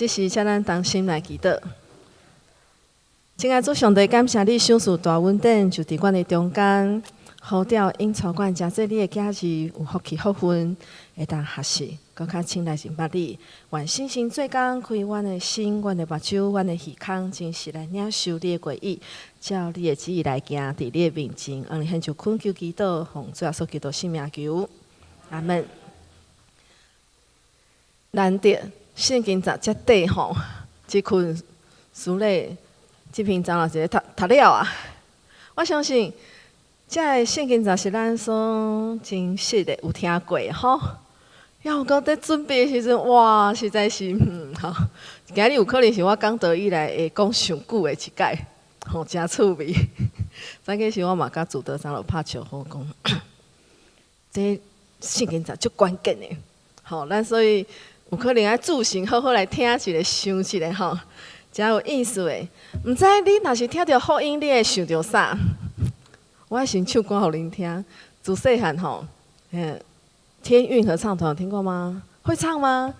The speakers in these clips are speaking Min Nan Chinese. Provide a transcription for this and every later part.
這時，請咱同心來祈禱。親愛主上帝，感謝你賞賜大恩典，就佇阮的中間，呼召引導阮誠濟你的囝兒有福氣福分，會當學習，閣較深來認捌你。願聖神做工，開阮的心、阮的目睭、阮的耳孔，真實來領受你的話語，照你的旨意來行，佇你的面前，向你獻上懇求祈禱，奉主耶穌基督聖名求，阿門。難得聖經節遮短吼，這群書咧，這篇章老一个讀讀了啊！我相信，這个聖經節是咱所真實的有聽過吼。抑有講佇準備的時陣，哇，實在是，吼，今日有可能是我講道以來會講上久的一擺，吼，誠趣味。早起時我嘛佮主德長老拍招呼講，這聖經節足關鍵的，吼，咱所以有可能愛注神好好來聽一下，想一下吼，誠有意思的。毋知你若是聽著福音，你會想著啥？我先唱歌予恁聽。自細漢吼，天韻合唱團有聽過嗎？會唱嗎？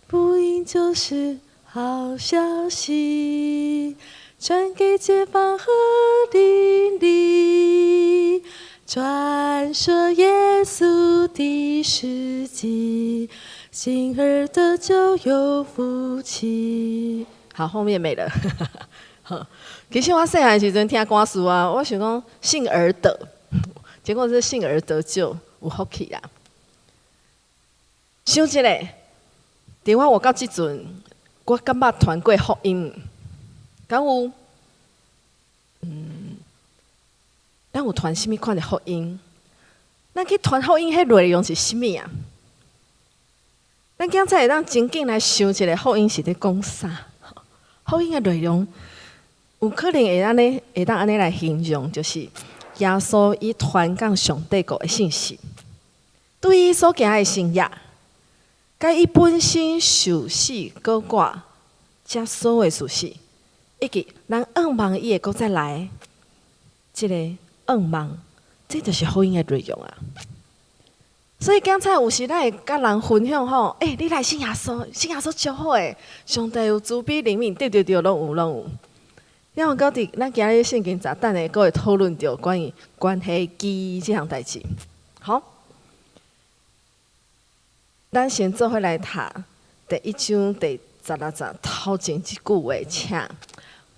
福音就是好消息，傳給街坊和鄰里，傳說耶穌的事蹟，信而得救有福氣。好，後面沒了。好，其實我細漢時陣聽歌詞啊，我想講信而得，結果是信而得救，有福氣啦。想一下，佇我活到這陣，我敢捌傳過福音？敢有？咱有傳啥物款的福音？咱去傳福音，彼內容是啥物啊？咱今才會當真緊來想一下，福音是咧講啥？福音的內容有可能會按呢，會當按呢來形容，就是耶穌伊傳講上帝國的信息，對伊所行的神蹟，佮伊本身受死閣掛，這所有的事實，以及咱向望伊會閣再來，這个向望，這就是福音的內容啊。所以剛才有時咱會佮人分享吼，欸，你來信耶穌，信耶穌足好的，上帝有慈悲憐憫，對對對，攏有攏有。然後閣佇咱今日聖經節，等下閣會討論著關於關係機這項代誌。好，咱先做伙來讀第一章第16節頭前一句話，請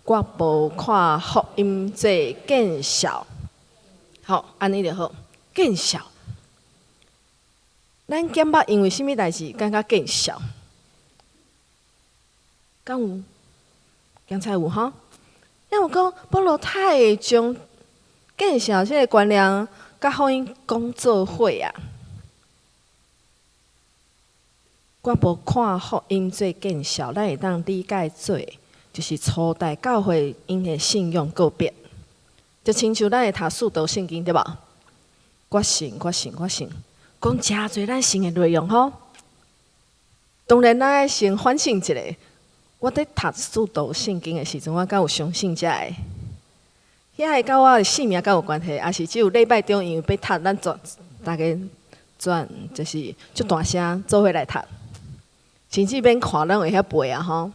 我無看福音做見笑。好，按呢就好，見笑。咱敢捌因為啥物代誌感覺見笑？敢有？剛才有吼？抑有講保羅太會將見笑這个觀念佮福音講做伙啊！我無看福音做見笑，咱會當理解做，就是初代教會𪜶的信仰告白，就親像咱會讀使徒聖經對無？我信，我信，我信。講誠濟咱信的內容吼，當然咱愛先反省一下。我佇讀使徒聖經的時陣，我敢有相信這个？遐个佮我的性命敢有關係？抑是只有禮拜中因為欲讀，咱全逐家轉就是足大聲做伙來讀，甚至免看攏會曉背啊吼。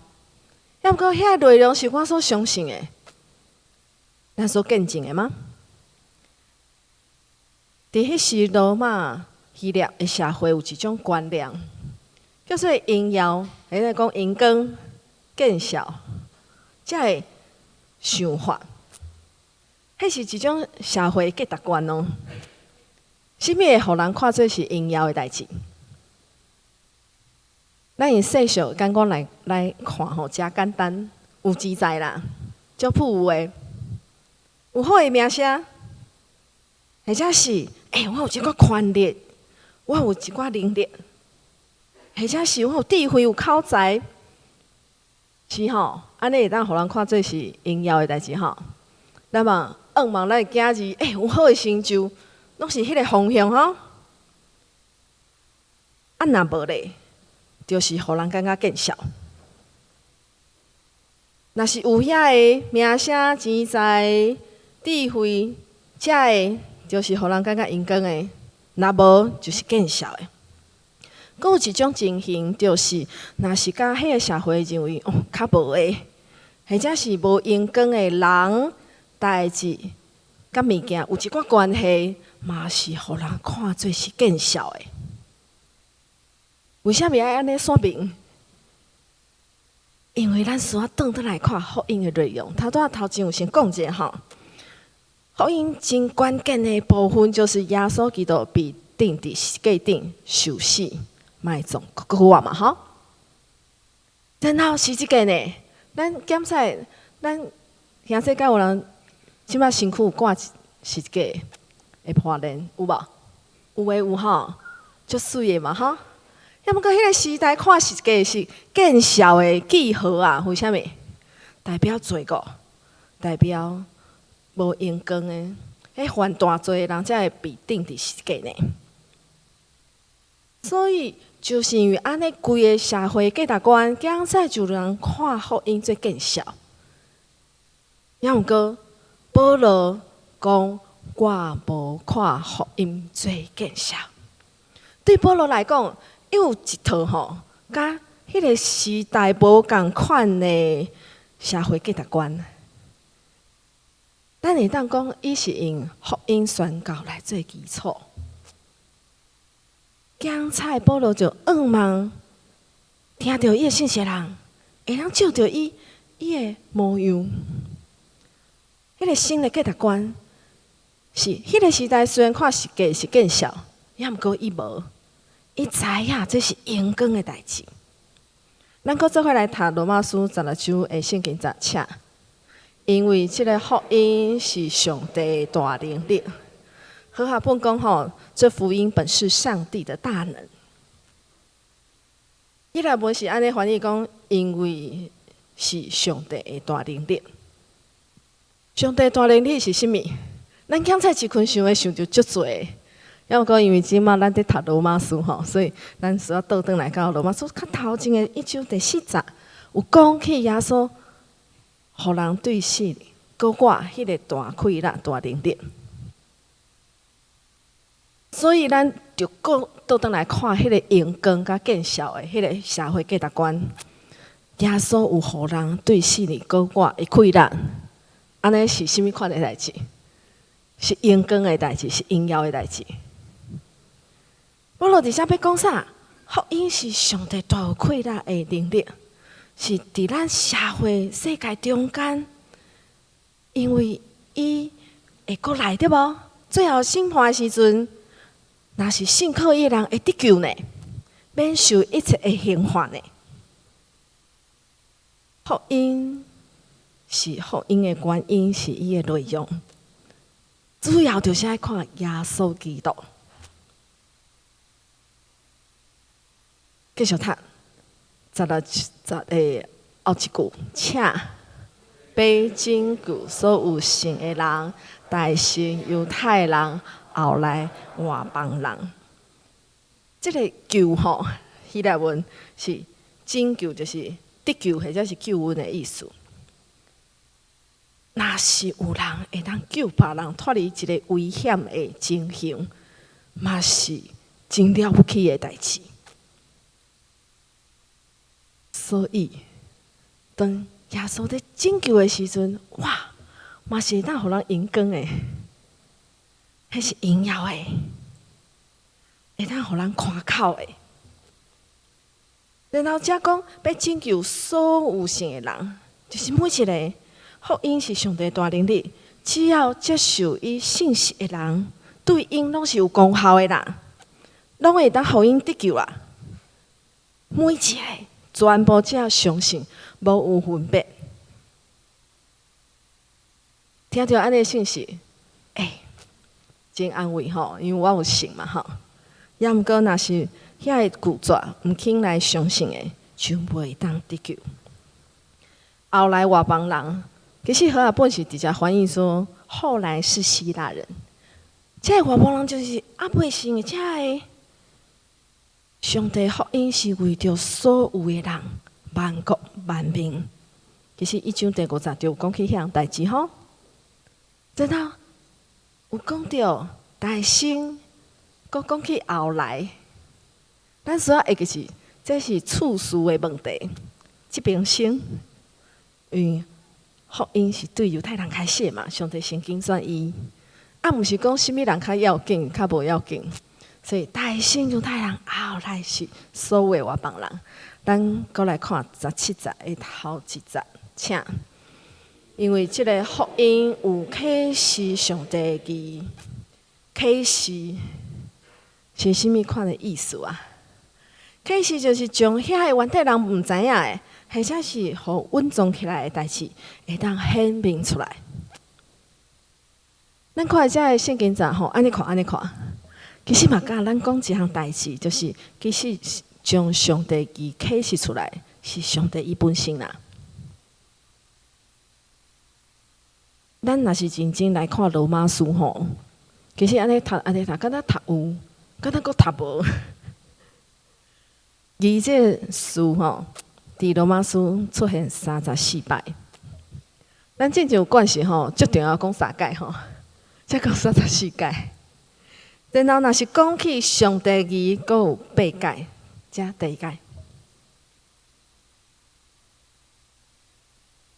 抑毋過遐個內容是我所相信的，咱所見證的嗎？佇彼時羅馬希臘的社會有一種觀念，叫做榮耀，或者講榮光、見笑，這个想法，彼是一種社會價值觀哦。啥物會予人看做是榮耀的代誌？咱用世俗眼光來來看吼，誠簡單，有錢財啦，足富有的，有好的名聲，或者是欸，我有這寡權力。我有一寡能力，或者是我有智慧、有口才，是吼，按呢會當予人看做是榮耀的代誌吼。那麼向望咱的囝兒，欸，有好的成就，攏是彼个方向吼。啊，若無咧，就是予人感覺見笑。若是有遐个名聲、錢財、智慧，這个就是予人感覺榮光的。若無，就是見笑的。閣有一種情形，就是若是佮彼个社會認為哦較無的，或者是無榮光的人代誌，佮物件有一寡關係，嘛是予人看做是見笑的。為啥物愛按呢說明？因為咱需要轉轉來看福音的內容。頭拄仔頭前有先講者吼，福音真關鍵的部分就是耶穌基督被釘佇十架頂受死、埋葬、閣復活嘛吼。然後是這個呢，咱檢查咱兄弟敢有人這擺身軀有掛十字架的破鏈有無？有的有吼，足媠的嘛吼。抑毋過彼个時代看十字架是見笑的記號啊，為啥物？代表罪惡，代表無榮光的，彼犯大罪的人才會被釘佇十字架呢。所以，就是因為按呢規个社會價值觀，檢查就人看福音做見笑。抑毋過，保羅講我無看福音做見笑。對保羅來講，伊有一套吼，佮彼个時代無仝款的社會價值觀。咱會當講，伊是用福音宣告來做基礎。檢查保羅就向望聽著伊的信息人，會當照著伊的模樣。彼个新的價值觀是彼个時代雖然看十架是見笑，抑毋過伊無。伊知影這是榮光的代誌。咱閣做伙來讀羅馬書十六章的聖經節，請。因為這个福音是上帝的大能力。和合本講吼，這福音本是上帝的大能。希臘文是按呢翻譯講，因為是上帝的大能力。上帝大能力是啥物？咱剛才一群想會想著足濟。抑毋過因為這馬咱佇讀羅馬書吼，所以咱需要倒轉來到羅馬書較頭前的一章第四節，有講起耶穌，予人對死閣活彼个大氣力、大能力。所以咱就閣倒轉來看彼个榮光佮見笑的彼个社會價值觀。耶穌有予人對死裡閣活的氣力，按呢是啥物款的代誌？是榮光的代誌，是榮耀的代誌。保羅佇遮欲講啥？福音是上帝大有氣力的能力，是佇咱社會世界中間，因為伊會閣來對無？最後審判的時陣，若是信靠伊的人會得救呢，免受一切的刑罰呢。福音是福音的原因，是伊的內容，主要就是愛看耶穌基督。繼續讀十六節的後一句，請欲拯救所有信的人，大先猶太人，後來外邦人。這个救吼，希臘文是拯救，就是得救或者是救恩的意思。若是有人會當救別人脫離一个危險的情形，嘛是真了不起的代誌。所以，當耶穌佇拯救的時陣，哇，嘛是會當予人榮光的，彼是榮耀的，會當予人誇口的。然後才講欲拯救所有信的人，就是每一个。福音是上帝大能力，只要接受伊信息的人，對𪜶攏是有功效的啦，攏會當予𪜶得救啊！每一个，全部只要相信，無有分別。聽著按呢信息，欸，真安慰吼，因為我有信嘛吼。抑毋過，若是遐个拒絕，毋肯來相信的，就袂當得救。後來外邦人，其實和合本是直接翻譯說，後來是希臘人。這个外邦人就是猶未信的，這个上帝福音是為著所有的人，萬國萬民。其實一章第五節就有講起彼項代誌吼。然後有講著大先，閣講起後來，咱需要會記是，這是次序的問題。這邊先，因為福音是對猶太人開始嘛，上帝先揀選伊，啊，毋是講啥物人較要緊，較無要緊。所以大先猶太人，後來是所有外邦人。咱閣來看17節的頭一節，請。因為這个福音有啟示上帝的義，啟示是啥物款的意思啊？啟示就是將遐个原底人毋知影的，或者是予隱藏起來的代誌，會當顯明出來。咱看這个聖經節吼，按呢看，按呢看，其實嘛，佮咱講一項代誌，就是其實將上帝義啟示出來，是上帝伊本身啦。咱若是認真來看羅馬書吼，其實按呢讀，按呢讀，敢若讀有，敢若閣讀無。義這個詞吼，佇羅馬書出現34擺。咱進前有慣勢吼，足重要講三擺吼，才講34擺。然後若是講起上帝義，閣有八擺，才第一擺。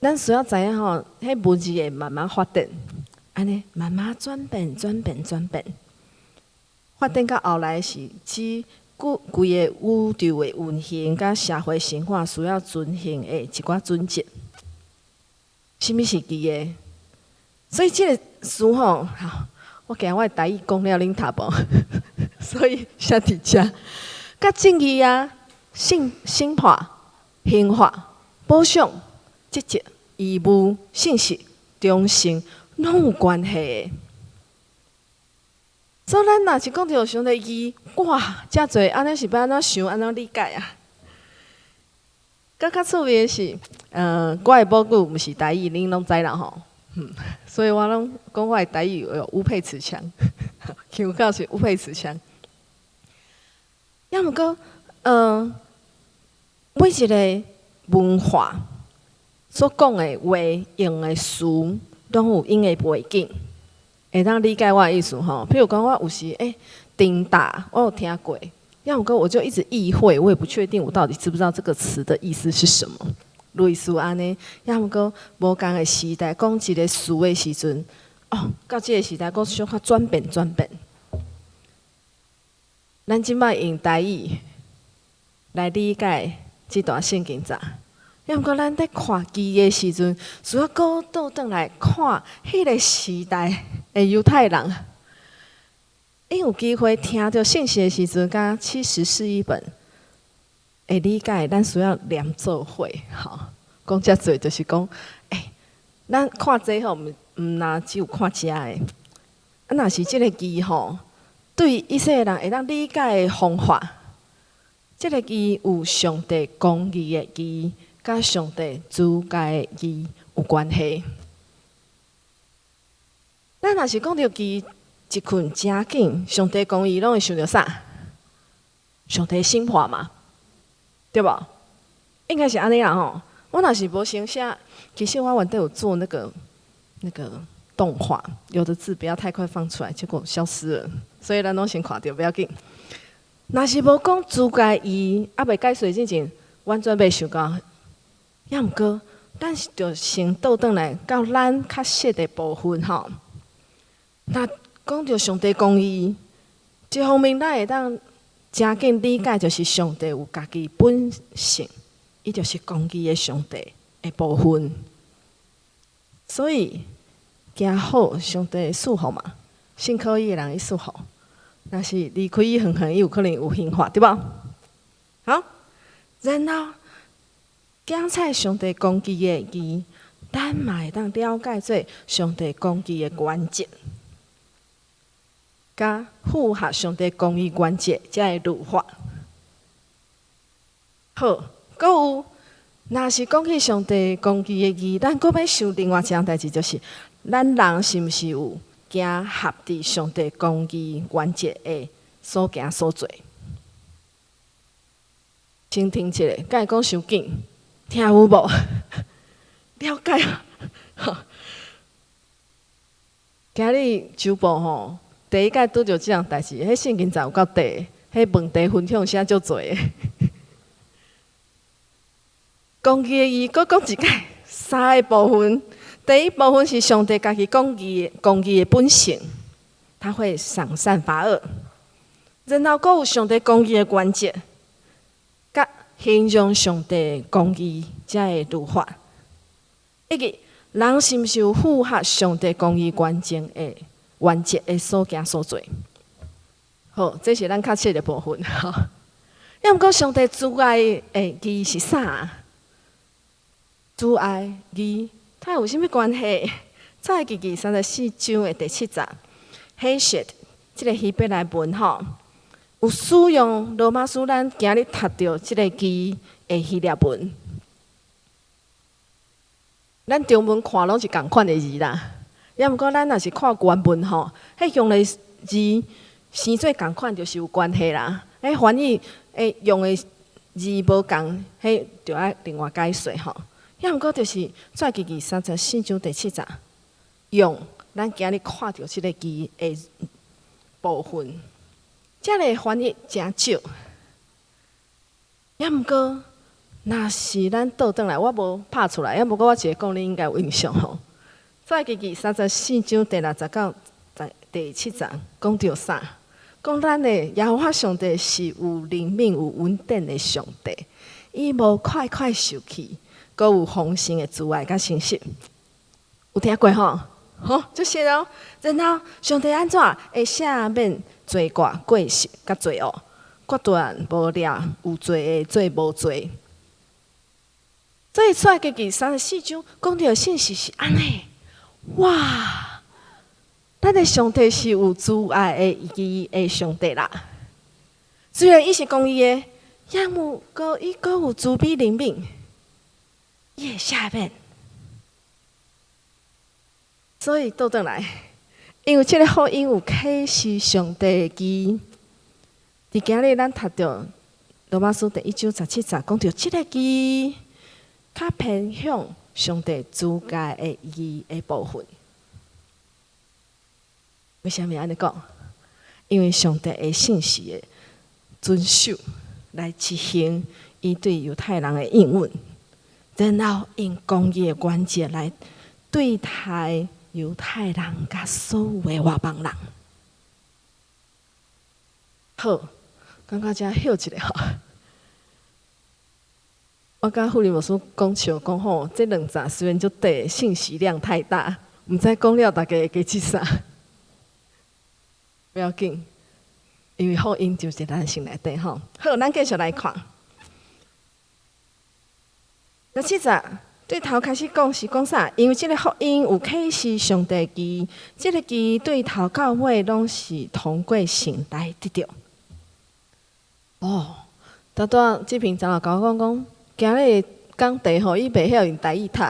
咱需要知影吼，彼文字會慢慢發展，按呢慢慢轉變、轉變、轉變，發展到後來是指規個宇宙的運行佮社會生活需要遵行的一寡準則。啥物是義的？所以這個詞吼，我驚我的台語講了恁讀無，所以寫佇遮。佮正義啊、審判、刑罰、補償、職責、義務、信實、忠誠，攏有關係的。所以咱若是講著上帝義，哇，遮濟，按呢是欲按怎想，按怎理解啊？閣較趣味的是，我的母語毋是台語，恁攏知啦吼。所以我攏講我的台語有烏佩慈腔，有夠是烏佩慈腔。抑毋過，每一个文化所講的話、用的詞，攏有𪜶的背景，會當理解我的意思吼。譬如講，我有時頂大，我有聽過，抑毋過我就一直意會，我也不確定我到底知不知道這個詞的意思是什麼。類似按呢，抑毋過無仝的時代講一个詞的時陣，哦，到這个時代閣小可轉變轉變。咱這擺用台語來理解這段聖經節，抑毋過咱佇看字的時陣，需要閣倒轉來看彼个時代的猶太人，𪜶有機會聽著信息的時陣，佮七十士譯本會理解，咱需要連做伙，吼，講遮濟就是講，咱看這吼，毋毋若只有看遮的，啊，若是這个字吼，對以色列人會當理解的方法，這个字有上帝公義的義，佮上帝諸界的義有關係。咱若是講著義一困誠緊，上帝公義攏會想著啥？上帝審判嘛，對無？應該是按呢啦吼。我若是無先寫，其實我原底有做那個動畫，有的字不要太快放出來，結果消失了，所以咱攏先看著不要緊。若是無講諸界義，猶未解釋之前，完全袂想到。抑毋過，咱是著先倒轉來到咱較熟的部分吼。若講著上帝公義，一方面咱會當誠緊理解，就是上帝有家己本性，伊就是公義的上帝的部分。所以行好，上帝賜福嘛，信靠伊的人伊賜福。若是離開伊遠遠，伊有可能有刑罰，對無？好，然後講出上帝公義的義，咱嘛會當了解做上帝公義的原則，佮符合上帝公義原則，才會律法。好，閣有，若是講起上帝公義的義，咱閣欲想另外一項代誌，就是咱人是毋是有行合佇上帝公義原則的所行所做？先停一下，敢會講傷緊？聽有無？了解無？今日週報吼，第一擺拄著這項代誌，彼聖經節有夠短，彼問題分享寫足濟的。公義的義，閣講一擺，三个部分。第一部分是上帝家己公義，公義的本性，他會賞善罰惡。然後閣有上帝公義的原則，佮形容上帝公義這个律法，以及人是毋是有符合上帝公義原則的所行所做。好，這是咱較淺的部分。吼，抑毋過上帝慈愛的義是啥？慈愛義，它有啥物關係？出埃及記34章的第七節，hesed 這个希伯來文吼，有使用羅馬書咱今日讀著這个義的希臘文。咱中文看攏是仝款的字啦，抑毋過咱若是看原文吼，彼用的字生做仝款就是有關係啦。彼翻譯的用的字無仝，彼就愛另外解說吼。抑毋過就是出埃及記34章第七節，用咱今日看著這个字的部分，這个翻譯誠少。抑毋過，若是咱倒轉來，我無拍出來，抑毋過我一个講，你應該有印象吼。出埃及記三十四章第六節到第七節，講著啥？講咱的耶和華上帝是有憐憫、有恩典的上帝，伊無快快受氣，閣有豐盛的慈愛佮誠實。有聽過吼？好，就是哦。然後上帝按怎會赦免罪過、過失佮罪惡，決斷無掠有罪的做無罪。所以出埃及記三十四章講著信息是按呢，哇！咱的上帝是有慈愛的義的上帝啦。雖然伊是公義的，抑毋過伊閣有慈悲憐憫，伊會赦免。所以倒轉來，因為這个福音有啟示上帝的義。佇今日咱讀著羅馬書第一章十七節，講著這个義較偏向上帝慈愛的義的部分。為啥物按呢講？因為上帝會信實的遵守來執行伊對猶太人的應允，然後用公義的原則來對待猶太人佮所有的外邦人。好，講到遮歇一下吼。我佮傅林牧師講笑講吼，這兩節雖然足短，信息量太大，毋知講了大家會記得啥。不要緊，因為福音就是咱心內底吼。好，咱繼續來看。第七節對頭開始講是講啥？因為這个福音有啟示上帝義，這个義對頭到尾攏是通過信來得著。哦，拄拄這篇長老共我講講，今日講題吼，伊袂曉用台語讀，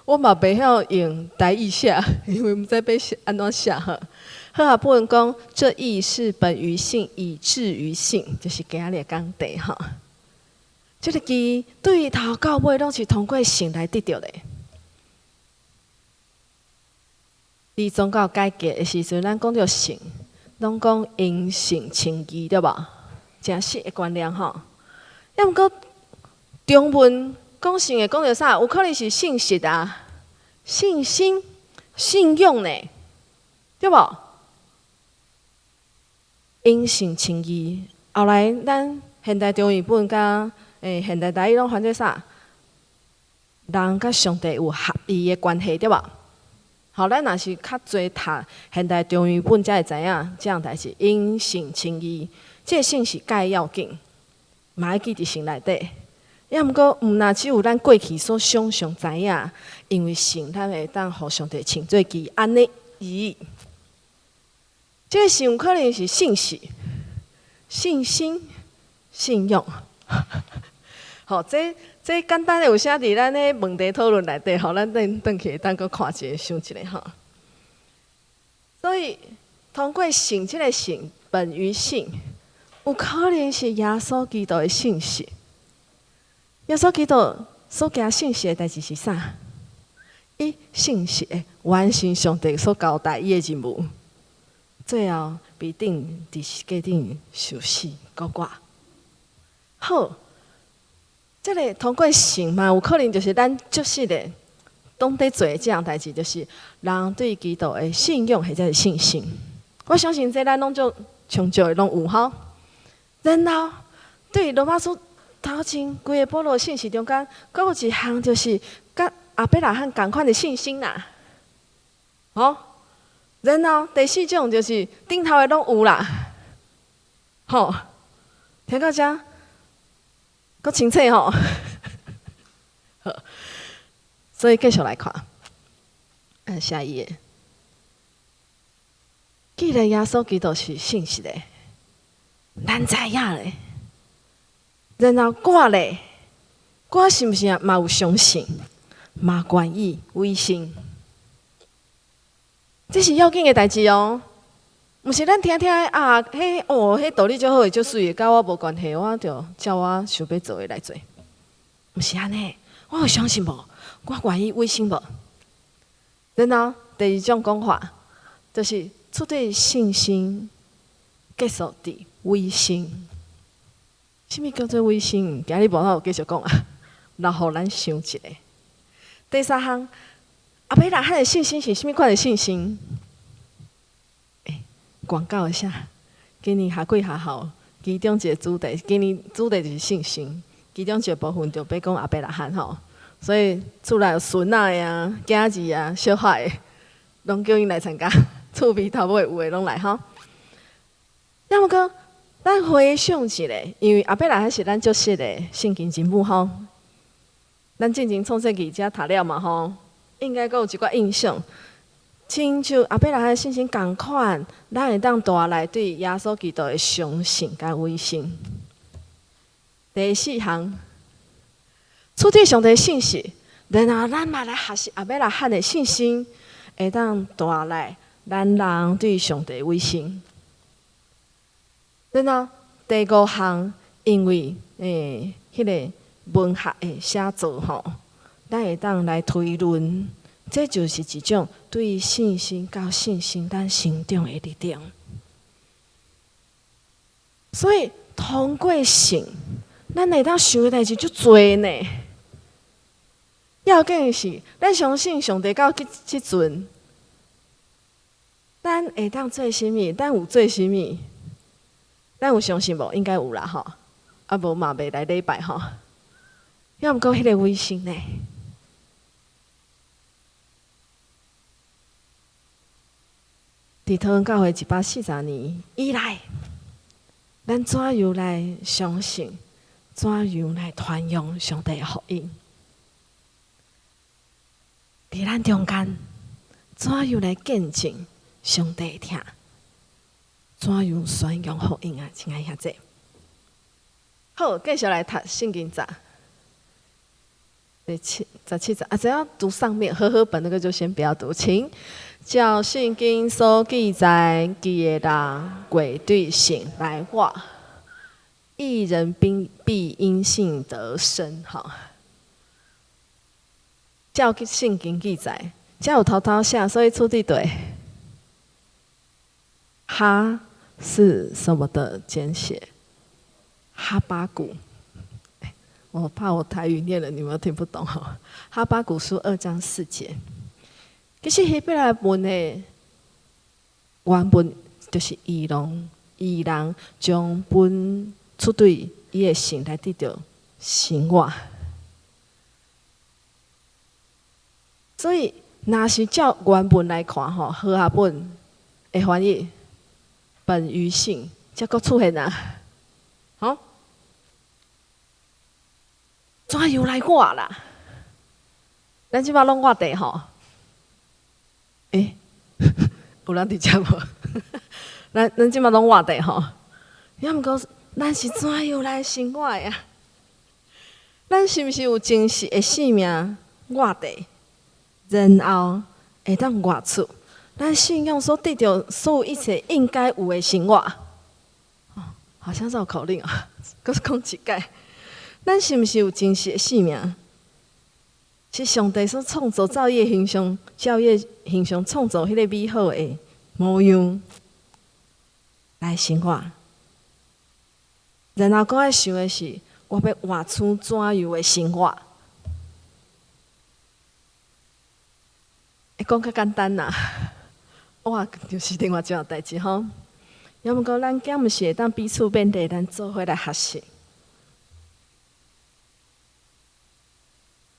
我嘛袂曉用台語寫，因為毋知欲寫按怎寫吼。和合本講，這義是本於信，以至於信，就是今日講題吼。這个義對頭到尾攏是通過信來得著的。佇宗教改革的時陣，咱講著信，攏講因信稱義，對無？誠實的觀念吼。抑毋過中文講信會講著啥？有可能是信實啊、信心、信用呢，對無？因信稱義，後來咱現代中譯本佮現代台語攏翻做啥？人佮上帝有合一的關係，對無？好，咱若是較濟讀現代中譯本，才會知影這項代誌。因信稱義，這个信是蓋要緊，嘛愛記佇心內底。抑毋過，毋若只有咱過去所想象知影，因為信，咱會當予上帝稱做義，按呢而已。這个信有可能是信實、信心、信用。好，這簡單的有寫佇咱的問題討論內底，吼，咱等轉去會當閣看一下，想一下吼。所以，通過信這个信本於信，有可能是耶穌基督的信實。耶穌基督所行信實的代誌是啥？伊信實的完成上帝所交代伊的任務。最後，必定佇十架頂受死，閣活。好，這个通過信嘛，有可能就是咱足熟的，當佇做的這項代誌，就是人對基督的信仰或者是信心。我相信這咱攏足充足的攏有吼。然後對羅馬書頭前規个保羅信息中間，閣有一項就是佮亞伯拉罕仝款的信心啦。吼，然後第四種就是頂頭的攏有啦。吼，聽到這，閣清楚吼。好，所以繼續來看，下一頁。既然耶穌基督是信實的，咱知影咧。然後我咧，我是毋是嘛有相信，嘛願意委身？這是要緊的代誌哦。毋是咱聽聽啊，彼哦，彼道理足好的，足媠的，佮我無關係，我就照我想欲做的來做。毋是按呢，我有相信無？我願意委身無？然後第二種講法，就是出對信心結束佇委身。啥物叫做委身？今日無法度繼續講啊，留予咱想一下。第三項，亞伯拉罕的信心是啥物款的信心？廣告一下，今年夏季學校其中一個主題，今年主題就是信心，其中一個部分就欲講亞伯拉罕吼，所以厝內有孫仔的啊、囝兒啊、小孩的，攏叫𪜶來參加，厝邊頭尾有的攏來吼。抑毋過，咱回想一下，因為亞伯拉罕是咱足熟的聖經人物吼，咱進前創世記遮讀了嘛吼，應該閣有一寡印象。親像亞伯拉罕信心仝款，咱會當帶來對耶穌基督的相信佮委身。第四項，出對上帝信實，然後咱嘛來學習亞伯拉罕的信心，會當帶來咱人對上帝委身。然後第五項，因為彼个文學的寫作吼，咱會當來推論。這就是一種對信心到信心咱成長的歷程。所以通過信，咱會當想的代誌足濟呢。要緊是，咱相信上帝到這陣，咱會當做啥物？咱有做啥物？咱有相信無？應該有啦吼。啊無嘛袂來禮拜吼。抑毋過彼个委身呢？佇桃園教會140年以來，咱怎樣來相信？怎樣來傳揚上帝的福音？佇咱中間，怎樣來見證上帝的疼？怎樣宣揚福音啊？親愛兄弟，好，繼續來讀聖經節。第七17節啊，只要讀上面和合本那個就先不要讀，請。照聖經所記載，記的人過對信來活，義人必因信得生。吼，照聖經記載，遮有偷偷寫，所以出佇對。哈是什麼的簡寫？哈巴谷。我怕我台語念了你們聽不懂哈。哈巴谷書2章4節。其實希伯來文的原文就是義人，義人將本出對伊的信來得著生活。所以，若是照原文來看吼，和合本的翻譯，本於信，才閣出現啊，吼，怎樣來活啦？咱這擺攏活地吼。欸，有人佇遮無？咱這擺攏活地吼，抑毋過咱是怎樣來生活的啊？咱是毋是有真實的生命活地，然後會當活出咱信仰所得著所有一切應該有的生活？哦，好像繞口令啊，閣講一擺。咱是毋是有真實的生命？是上帝所創造，照伊的形象，照伊的形象創造彼个美好的模樣。來生活。然後閣愛想的是，我欲活出怎樣的生活？會講較簡單啦，活就是另外一項代誌吼。抑毋過咱敢毋是會當彼此勉勵，咱做伙來學習。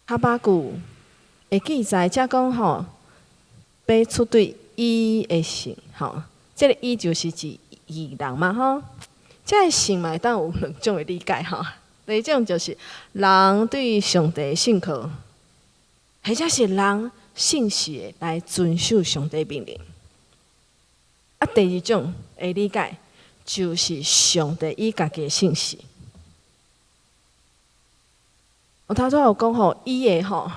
哈巴谷的記載，才講吼，欲出對伊的信吼，這个伊就是指義人嘛吼。這个信嘛會當有兩種的理解吼。第一種就是人對上帝的信靠，或者是人信實的來遵守上帝命令。啊，第二種的理解就是上帝伊家己的信實。我頭拄仔有講吼，伊的吼，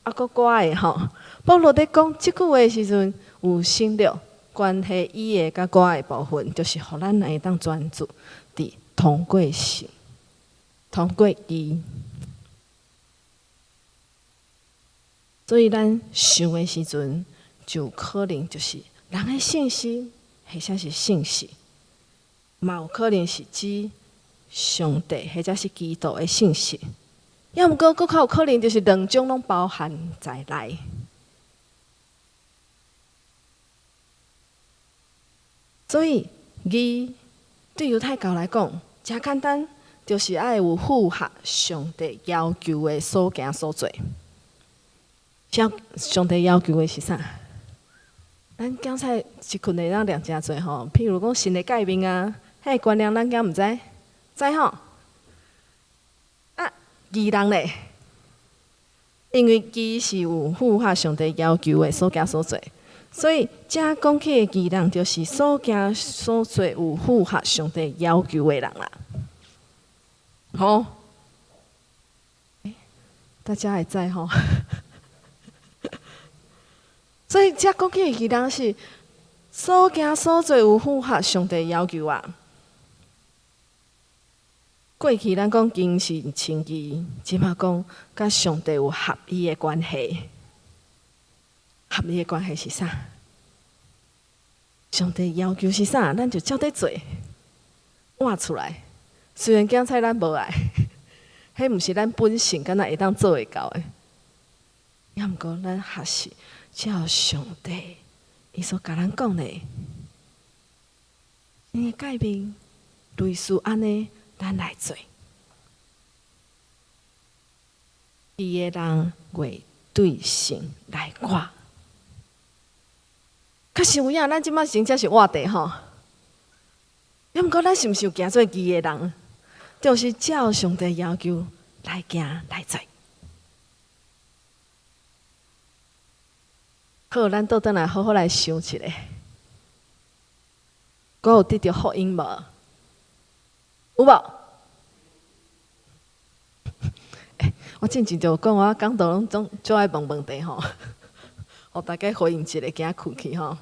啊，閣我的吼。保羅佇講這句話的時陣，有省略關係伊的佮我的部分，就是予咱會當專注佇通過信，通過伊。所以咱想的時陣，就可能就是人的信心，或者是信實，嘛有可能是指上帝或者是基督的信實。抑毋過，閣較有可能就是兩種攏包含在內。所以，義對猶太教來講，誠簡單，就是愛有符合上帝要求的所行所做。上上帝要求的是啥？咱剛才一群會當念誠濟吼，譬如講神的誡命啊，彼个觀念咱敢毋知？知吼？啊，義人咧，因為義是有符合上帝要求的所行所做，所以遮講起的義人，就是所行所做有符合上帝要求的人啦。吼，欸，大家會知吼？所以遮講起的義人是所行所做有符合上帝要求啊。過去咱講堅信稱義，這馬講佮上帝有合一的關係。合一的關係是啥？上帝要求是啥，咱就照咧做，活出來。雖然講菜咱無愛，彼毋是咱本性，敢若會當做會到的。抑毋過咱學習照上帝伊所共咱講的，伊的誡命類似按呢，咱來做。義的人會對神來活。確實有影，咱這馬真正是活地吼。抑毋過咱是毋是有行做義的人？就是照上帝要求來行來做。好，咱倒轉來好好來想一下。閣有得著福音無？有無？欸，我進前就有講，我講道攏總足愛問問題吼，予大家回應一下，驚睏去吼。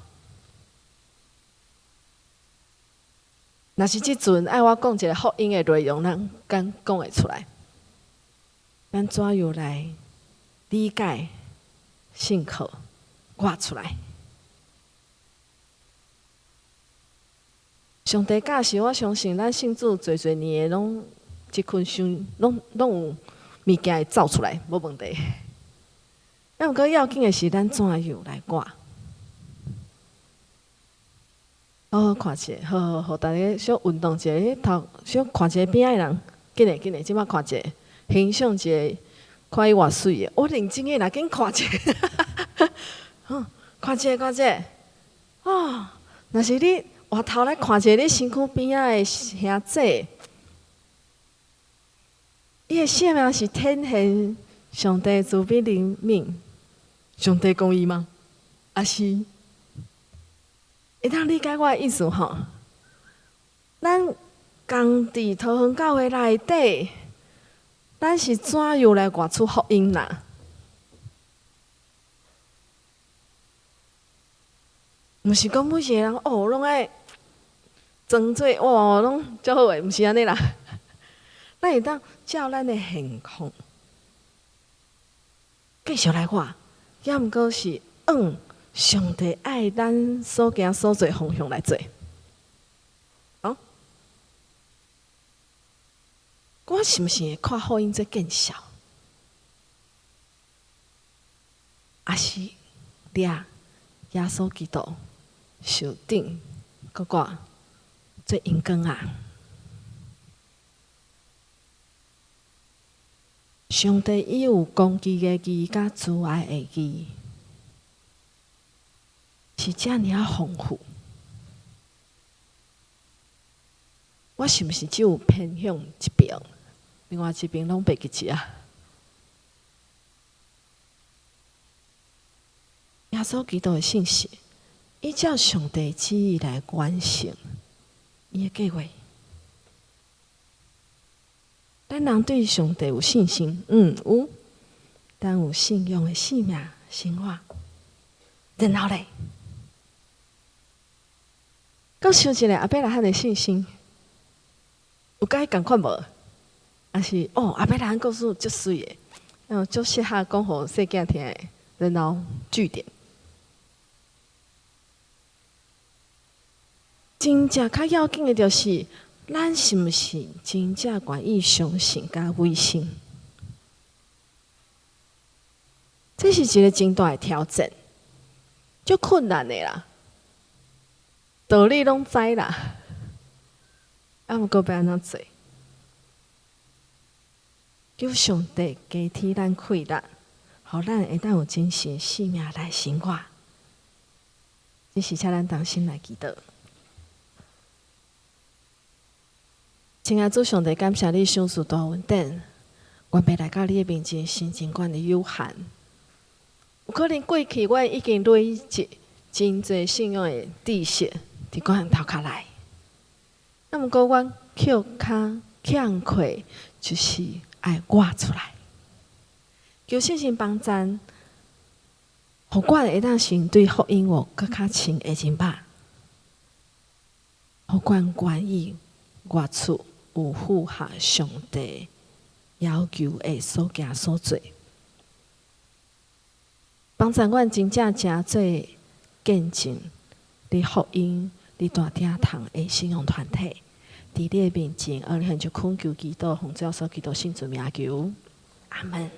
若是這陣愛我講一个福音的內容，咱敢講會出來？咱怎樣來理解、信靠、活出來？上帝教示，我相信咱信主濟濟年的，攏這群想，攏攏有物件會走出來，無問題。啊，毋過要緊的是，咱怎樣來活？好好看一下，好好好，大家小運動一下，彼頭小看一下邊仔的人，緊來緊來，這擺看一下，欣賞一下，看伊偌媠的，我認真的啦，緊看一下，看一下看一下，哦，若是你回頭來看一下你身軀邊仔的兄姊，伊的性命是展現上帝慈悲憐憫，上帝公義嗎？抑是？會當理解我的意思吼？咱仝佇桃園教會內底，咱是怎樣來活出福音啦？毋是講每一個人哦，攏愛裝做哇，攏足好的，毋是按呢啦。咱會當照咱的現況繼續來活，抑毋過是按上帝愛咱所行所做方向來做。我是毋是會看福音做見笑？抑是掠耶穌基督受頂閣我做熒光啊？上帝伊有公義的義佮慈愛的義，是遮爾仔豐富。我是毋是只有偏向一邊，另外一邊攏袂記得啊？耶穌基督的信實，依照上帝旨意來完成伊的計劃。咱人對上帝有信心，有，但有信仰的生命生活。然後咧，閣想一個亞伯拉罕的信心，有佮伊仝款無？抑是哦，亞伯拉罕故事足媠的，足適合講予細囝聽的，然後句點。真正較要緊的就是，咱是毋是真正願意相信佮委身？這是一個真大的挑戰，足困難的啦，道理攏知啦，啊，毋過欲按怎做？求上帝加添咱氣力，予咱會當有真實的生命來生活。這是請咱同心來祈禱。親愛主上帝，感謝你賞賜大恩典，阮欲來到你的面前，心情阮的有限。有可能過去阮已經累積真濟信仰的知識佇阮頭殼內，啊，毋過阮卻較欠缺，就是愛活出來。求聖神幫贊，予阮會當先對福音有閣較深的認捌，予阮願意活出有符合上帝要求的所行所做，幫助阮真正成做見證你福音、你大廳堂的信仰團體，佇你的面前，而現就懇求祈禱，奉主耶穌基督聖尊名求，阿門。